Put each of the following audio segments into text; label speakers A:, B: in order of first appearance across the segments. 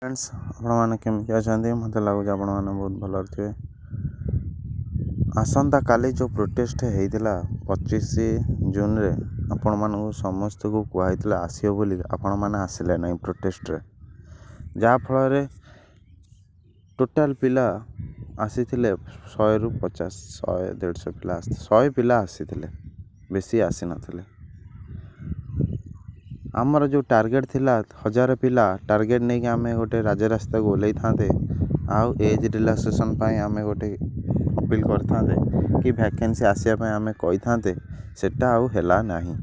A: Friends, ଆପଣମାନେ କେମିତି ଅଛନ୍ତି? ମୋତେ ଲାଗୁଛି ଆପଣମାନେ ବହୁତ ଭଲରେ ଥିବେ। ଆସନ୍ତାକାଲି ଯେଉଁ ପ୍ରୋଟେଷ୍ଟ ହେଇଥିଲା 25 ଜୁନରେ, ଆପଣମାନଙ୍କୁ ସମସ୍ତଙ୍କୁ କୁହାହେଇଥିଲା ଆସିବ ବୋଲି। ଆପଣମାନେ ଆସିଲେ ନାହିଁ ପ୍ରୋଟେଷ୍ଟରେ, ଯାହାଫଳରେ ଟୋଟାଲ୍ ପିଲା ଆସିଥିଲେ 100ରୁ 50, 100, 150 ପିଲା, 100 ପିଲା ଆସିଥିଲେ, ବେଶୀ ଆସିନଥିଲେ। ଆମର ଯେଉଁ ଟାର୍ଗେଟ୍ ଥିଲା 1000 ପିଲା ଟାର୍ଗେଟ୍ ନେଇକି ଆମେ ଗୋଟେ ରାଜରାସ୍ତାକୁ ଓହ୍ଲେଇଥାନ୍ତେ ଆଉ ଏଜ୍ ରିଲାକ୍ସେସନ୍ ପାଇଁ ଆମେ ଗୋଟେ ଅପିଲ୍ କରିଥାନ୍ତେ କି ଭ୍ୟାକେନ୍ସି ଆସିବା ପାଇଁ ଆମେ କହିଥାନ୍ତେ, ସେଟା ଆଉ ହେଲା ନାହିଁ।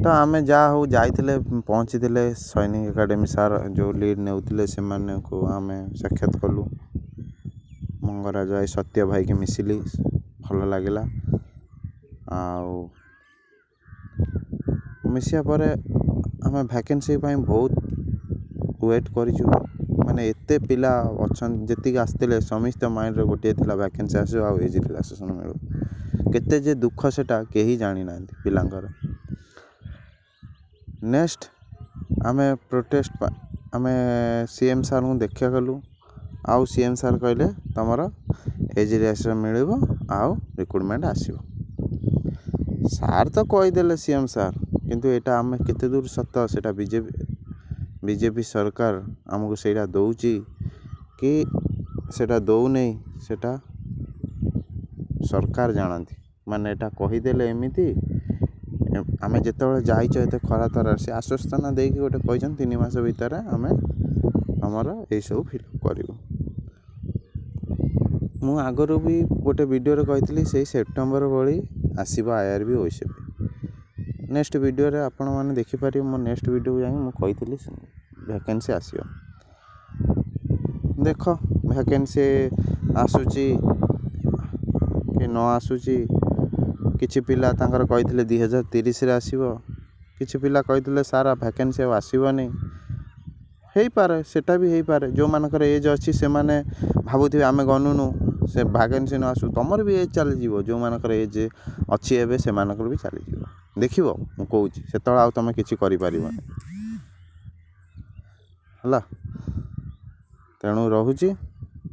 A: ତ ଆମେ ଯାହା ହଉ ଯାଇଥିଲେ, ପହଞ୍ଚିଥିଲେ। ସୈନିକ ଏକାଡ଼େମୀ ସାର୍ ଯେଉଁ ଲିଡ଼୍ ନେଉଥିଲେ, ସେମାନଙ୍କୁ ଆମେ ସାକ୍ଷାତ କଲୁ। ମଙ୍ଗରାଜ ଭାଇ, ସତ୍ୟ ଭାଇକି ମିଶିଲି, ଭଲ ଲାଗିଲା। ଆଉ ମିଶିବା ପରେ ଆମେ ଭ୍ୟାକେନ୍ସି ପାଇଁ ବହୁତ ୱେଟ୍ କରିଛୁ। ମାନେ ଏତେ ପିଲା ଅଛନ୍ତି, ଯେତିକି ଆସିଥିଲେ ସମସ୍ତ ମାଇଣ୍ଡରେ ଗୋଟିଏ ଥିଲା, ଭ୍ୟାକେନ୍ସି ଆସିବ ଆଉ ଏଜ୍ ରିଲାକ୍ସେସନ୍ ମିଳିବ। କେତେ ଯେ ଦୁଃଖ, ସେଟା କେହି ଜାଣିନାହାନ୍ତି ପିଲାଙ୍କର। ନେକ୍ସଟ ଆମେ ପ୍ରୋଟେଷ୍ଟ, ଆମେ ସି ଏମ୍ ସାର୍ଙ୍କୁ ଦେଖା କଲୁ ଆଉ ସି ଏମ୍ ସାର୍ କହିଲେ, ତୁମର ଏଜ୍ ରିଲାକ୍ସେସନ୍ ମିଳିବ ଆଉ ରିକ୍ରୁଟମେଣ୍ଟ ଆସିବ। ସାର୍ ତ କହିଦେଲେ, ସି ଏମ୍ ସାର୍, କିନ୍ତୁ ଏଇଟା ଆମେ କେତେ ଦୂର ସତ, ସେଇଟା ବିଜେପି ସରକାର ଆମକୁ ସେଇଟା ଦେଉଛି କି ସେଇଟା ଦେଉନି, ସେଇଟା ସରକାର ଜାଣନ୍ତି। ମାନେ ଏଇଟା କହିଦେଲେ ଏମିତି। ଆମେ ଯେତେବେଳେ ଯାଇଛୁ ଏତେ ଖରା ତରାରେ, ସେ ଆଶ୍ୱସନା ଦେଇକି ଗୋଟେ କହିଛନ୍ତି, 3 ମାସ ଭିତରେ ଆମେ ଆମର ଏଇସବୁ ଫିଲ୍ଅପ୍ କରିବୁ। ମୁଁ ଆଗରୁ ବି ଗୋଟେ ଭିଡ଼ିଓରେ କହିଥିଲି, ସେଇ ସେପ୍ଟେମ୍ବର ଭଳି ଆସିବ I R B, OSAP. Next ଭିଡ଼ିଓରେ ଆପଣମାନେ ଦେଖିପାରିବେ। ମୋ ନେକ୍ସଟ ଭିଡ଼ିଓକୁ ଯାଇକି ମୁଁ କହିଥିଲି ଭ୍ୟାକେନ୍ସି ଆସିବ। ଦେଖ, ଭ୍ୟାକେନ୍ସି ଆସୁଛି କି ନ ଆସୁଛି। କିଛି ପିଲା ତାଙ୍କର କହିଥିଲେ 2030ରେ ଆସିବ। କିଛି ପିଲା କହିଥିଲେ, ସାର୍, ଭ୍ୟାକେନ୍ସି ଆଉ ଆସିବନି। ହେଇପାରେ, ସେଇଟା ବି ହେଇପାରେ। ଯେଉଁମାନଙ୍କର ଏଜ୍ ଅଛି, ସେମାନେ ଭାବୁଥିବେ ଆମେ ଗନୁନୁ, ସେ ଭ୍ୟାକେନ୍ସି ନ ଆସୁ। ତୁମର ବି ଏଜ୍ ଚାଲିଯିବ। ଯେଉଁମାନଙ୍କର ଏଜ୍ ଅଛି ଏବେ, ସେମାନଙ୍କର ବି ଚାଲିଯିବ। ଦେଖିବ, ମୁଁ କହୁଛି, ସେତେବେଳେ ଆଉ ତୁମେ କିଛି କରିପାରିବନି। ହେଲା, ତେଣୁ ରହୁଛି,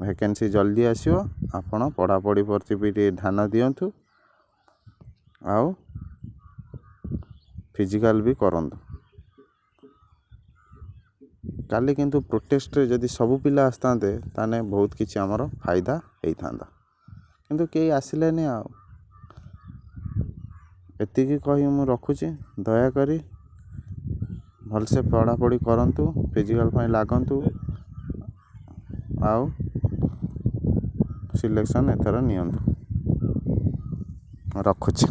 A: ଭ୍ୟାକେନ୍ସି ଜଲ୍ଦି ଆସିବ। ଆପଣ ପଢ଼ାପଢ଼ି ପ୍ରତି ବି ଟିକେ ଧ୍ୟାନ ଦିଅନ୍ତୁ ଆଉ ଫିଜିକାଲ୍ ବି କରନ୍ତୁ। କାଲି କିନ୍ତୁ ପ୍ରୋଟେଷ୍ଟରେ ଯଦି ସବୁ ପିଲା ଆସିଥାନ୍ତେ, ତାହେଲେ ବହୁତ କିଛି ଆମର ଫାଇଦା ହେଇଥାନ୍ତା। କିନ୍ତୁ କେହି ଆସିଲେନି। ଆଉ ଏତିକି କହି ମୁଁ ରଖୁଛି। ଦୟାକରି ଭଲସେ ପଢ଼ାପଢ଼ି କରନ୍ତୁ, ଫିଜିକାଲ୍ ପାଇଁ ଲାଗନ୍ତୁ ଆଉ ସିଲେକ୍ସନ୍ ଏଥର ନିଅନ୍ତୁ। ରଖୁଛି।